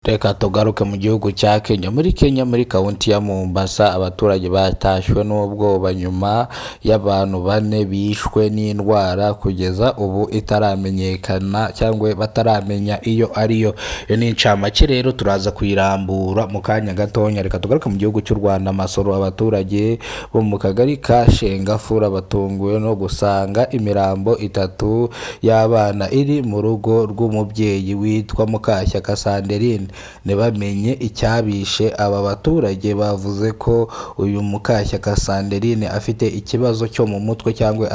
Reka tugaruke mu gihugu cya Kenya. Muri Kenya, muri County ya Mombasa, abaturage batashywe n'ubwoba nyuma y'abantu bane bishwe n'indwara kugeza ubu itaramenyekana cyangwa bataramenya iyo ariyo. Iyo ni incamake rero, turaza kuyirambura mu kanya gatonya. Reka tugaruke mu gihugu cy'u Rwanda. Masoro, abaturage bo mu kagari ka Shengafura batunguwe no gusanga imirambo itatu y'abana iri mu rugo rw'umubyeyi witwa Mukashyaka Sanderine, ntibamenye icyabishe. Aba baturage bavuze ko uyu Mukashyaka Sanderine afite ikibazo cyo mu mutwe cyangwa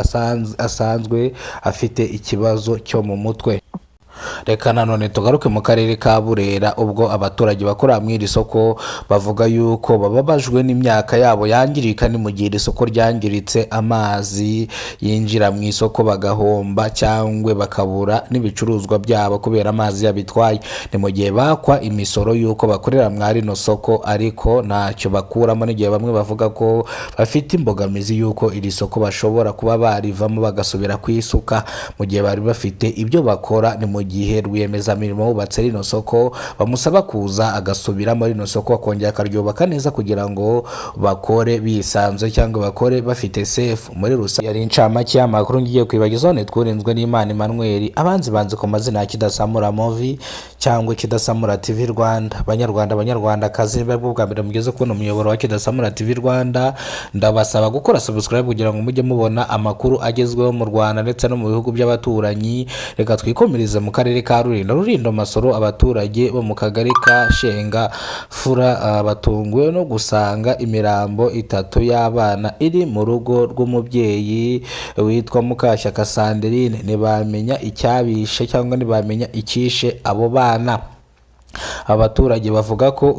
asanzwe afite ikibazo cyo mu mutwe. Reka nanone tugaruke mu karere ka Burera, ubwo abaturage bakora mu iri soko bavuga yuko bababajwe n'imyaka yabo yangirika. Ni mu gihe iri soko ryangiritse, amazi yinjira mu isoko bagahomba cyangwa bakabura n'ibicuruzwa byabo kubera amazi yabitwaye. Ni mu gihe bakwa imisoro y'uko bakorera muri rino soko, ariko ntacyo bakuramo, n'igihe bamwe bavuga ko bafite imbogamizi y'uko iri soko bashobora kuba barivamo bagasubira ku isuka mu gihe bari bafite ibyo bakora. Ni mu gihe rwiyemezamirimo wubatse rino soko bamusaba kuza agasubiramo rino soko, akongera akaryubaka neza kugira ngo bakore bisanzuye cyangwa bakore bafite safe muri rusange. Yari incamake y'amakuru ngiye kwibagizaho. Nitwurinzwe n'Imana Emmanuel, abanzi banze ku mazina ya Kidasamura Movie cyangwa Kidasamura TV Rwanda. Banyarwanda, Banyarwandakazi, niba bwo bwa mbere mugeze kubona umuyoboro wa Kidasamura TV Rwanda, ndabasaba gukora subscribe kugira ngo mujye mubona amakuru agezweho mu Rwanda ndetse no mu bihugu by'abaturanyi. Reka twikomereze mu karere ka Rulindo. Rulindo, Masoro, abaturage bo mu kagari ka Shenga Fura batunguwe no gusanga imirambo itatu y'abana iri mu rugo rw'umubyeyi witwa Mukashyaka Sanderine, ntibamenya icyabishe cyangwa ntibamenya icyishe abo bana. Abaturage bavuga ko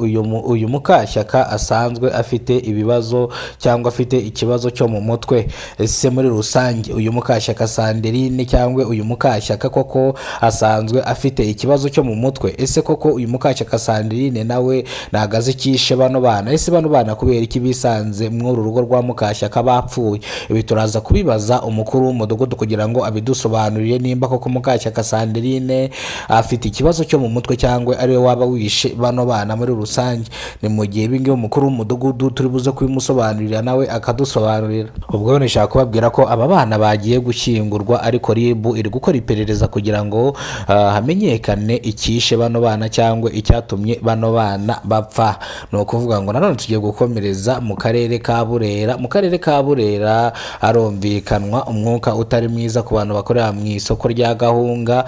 uyu Mukashyaka asanzwe afite ibibazo cyangwa afite ikibazo cyo mu mutwe. Ese muri rusange uyu Mukashyaka Sanderine cyangwa uyu Mukashyaka koko asanzwe afite ikibazo cyo mu mutwe? Ese koko uyu Mukashyaka Sanderine nawe ntabwo azi icyishe bano bana? Ese bano bana kubera iki bisanze muri uru rugo rwa Mukashyaka bapfuye? Ibi turaza kubibaza umukuru w'umudugudu kugira ngo abidusobanurire, nimba koko Mukashyaka Sanderine afite ikibazo cyo mu mutwe cyangwa ariwe waba wishe bano bana muri rusange. Ni mu gihe ibingibi umukuru w'umudugudu turi buze kubimusobanurira, nawe akadusobanurira. Ubwo rero nishaka kubabwira ko aba bana bagiye gushyingurwa, ariko RIB iri gukora iperereza kugira ngo hamenyekane icyishe bano bana cyangwa icyatumye bano bana bapfa. Ni ukuvuga ngo nanone tugiye gukomereza mu karere ka Burera. Mu karere ka Burera harumvikanwa umwuka utari mwiza ku bantu bakorera mu isoko rya Gahunga.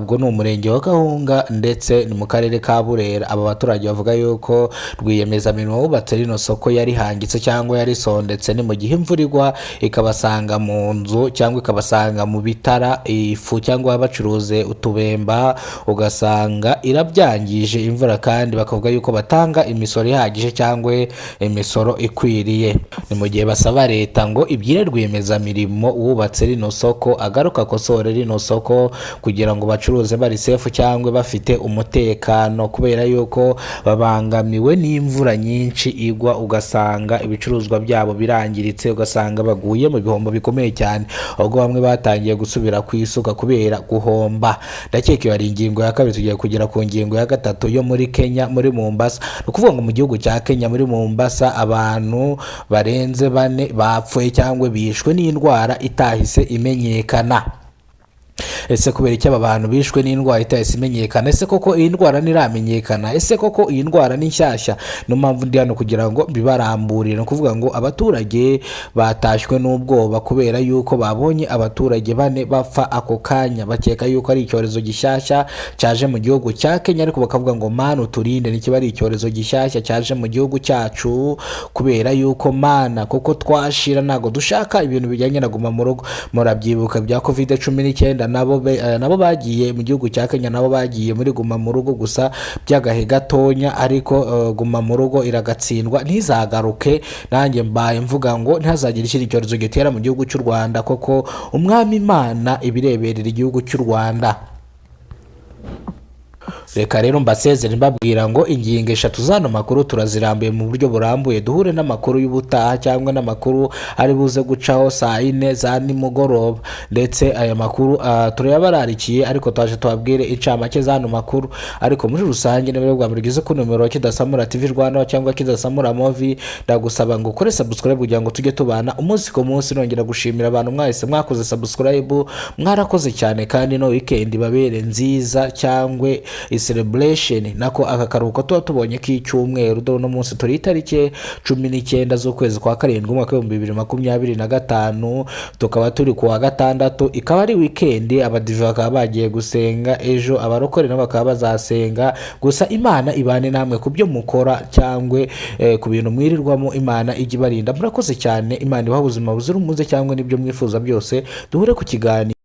Ubwo ni umurenge wa Gahunga ndetse ni mu karere ka Burera. Aba baturage bavuga yuko rwiyemezamirimo wubatse rino soko yarihangitse cyangwa yarisondetse. Ni mu gihe imvura igwa ikabasanga mu nzu cyangwa ikabasanga mu bitara ifu cyangwa bacuruze utubemba, ugasanga irabyangije imvura, kandi bakavuga yuko batanga imisoro ihagije cyangwa imisoro ikwiriye. Ni mu gihe basaba leta ngo ibwire rwiyemezamirimo wubatse rino soko agaruka akosore rino soko kugira ngo bacuruze bari safe cyangwa bafite umutekano, kubera yuko babangamiwe n'imvura nyinshi igwa, ugasanga ibicuruzwa byabo birangiritse, ugasanga baguye mu bihombo bikomeye cyane, ubwo bamwe batangiye gusubira ku isuka kubera guhomba. Ndakeka iyo ari ingingo ya kabiri. Tugiye kugera ku ngingo ya gatatu yo muri Kenya, muri Mombasa. Ni ukuvuga ngo mu gihugu cya Kenya, muri Mombasa, abantu barenze bane bapfuye cyangwa bishwe n'indwara itahise imenyekana. Ese kubera icyo aba bantu bishwe n'indwara itahise imenyekana? Ese koko iyi ndwara ntiramenyekana? Ese koko iyi ndwara ni nshyashya? Niyo mpamvu ndi hano kugira ngo mbibaramburire. Ni ukuvuga ngo abaturage batashywe n'ubwoba kubera yuko babonye abaturage bane bapfa ako kanya, bakeka yuko ari icyorezo gishyashya cyaje mu gihugu cya Kenya, ariko bakavuga ngo: "Mana uturinde, nikiba ari icyorezo gishyashya cyaje mu gihugu cyacu, kubera yuko Mana kuko twashira, ntabwo dushaka ibintu bijyanye na guma mu rugo." Murabyibuka bya COVID-19, nabo bagiye mu gihugu cya Kenya, nabo bagiye muri guma mu rugo gusa by'agahe gatonya, ariko guma mu rugo iragatsindwa, ntizagaruke. Nanjye mbaye mvuga ngo ntihazagire ikindi cyorezo gitera mu gihugu cy'u Rwanda, koko Umwami Imana ibireberera igihugu cy'u Rwanda. Reka rero mbasezere mbabwira ngo ingingo eshatu z'ano makuru turazirambuye mu buryo burambuye. Duhure n'amakuru y'ubutaha cyangwa n'amakuru ari buze gucaho saa 4 za nimugoroba. Ndetse aya makuru turayabararikiye, ariko twaje tubabwire incamake z'ano makuru. Ariko muri rusange, niba bwa mbere ugeze ku nomero Kidasamura TV Rwanda cyangwa Kidasamura Movie, ndagusaba ngo ukore subscribe kugira ngo tujye tubana umunsi ku munsi. Nongera gushimira abantu mwahise mwakoze subscribe, mwarakoze cyane. Kandi no weekend babere nziza cyangwa celebration, nako aka karuhuko tuba tubonye k'icyumweru. Dore uno munsi turi itariki 19 z'ukwezi kwa karindwi, umwaka w'2025, tukaba turi ku wa gatandatu, ikaba ari weekend. Abadive bakaba bagiye gusenga ejo, abarokore nabo bakaba bazasenga. Gusa Imana ibane namwe ku byo mukora cyangwa ku bintu mwirirwamo, Imana ijya ibarinda. Murakoze cyane, Imana ibaha ubuzima buzira umuze cyangwa n'ibyo mwifuza byose. Duhure ku kiganiro.